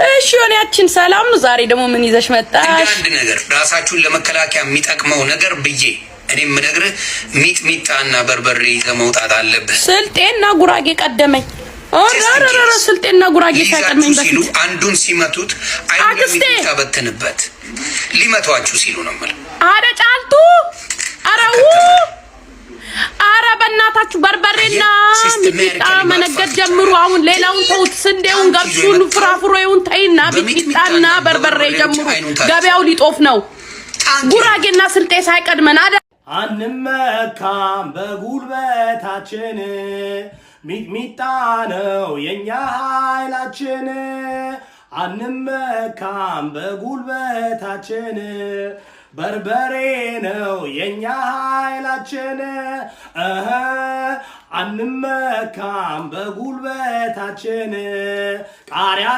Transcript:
እሺ ሆኔያችን ሰላም ነው። ዛሬ ደግሞ ምን ይዘሽ እንደ መጣሽ? አንድ ነገር ራሳችሁን ለመከላከያ የሚጠቅመው ነገር ብዬ እኔ የምነግርህ ሚጥሚጣና በርበሬ ይዘህ መውጣት አለብህ። ስልጤና ጉራጌ ቀደመኝ። ኦረረረ፣ ስልጤና ጉራጌ ሳይቀድመኝ ሊይዛችሁ ሲሉ በፊት አንዱን ሲመቱት አይኑ አክስቴ! ለሚጥሚጣ በትንበት። ሊመቷችሁ ሲሉ ነው የምልህ። አረ ጫልቱ፣ አረው፣ አረ በእናታችሁ በርበሬና ሚጥሚጣ መነገድ ጀምሩ። አሁን ሌላውን ተውት፣ ስንዴውን፣ ገብሱን፣ ፍራፍሬውን ተይና ሚጥሚጣና በርበሬ ጀምሩ። ገበያው ሊጦፍ ነው። ጉራጌና ስልጤ ሳይቀድመን አደ አንመካም በጉልበታችን፣ ሚጥሚጣ ነው የኛ ኃይላችን። አንመካም በጉልበታችን፣ በርበሬ ነው የኛ ኃይላችን። እህ፣ አንመካም በጉልበታችን፣ ቃሪያ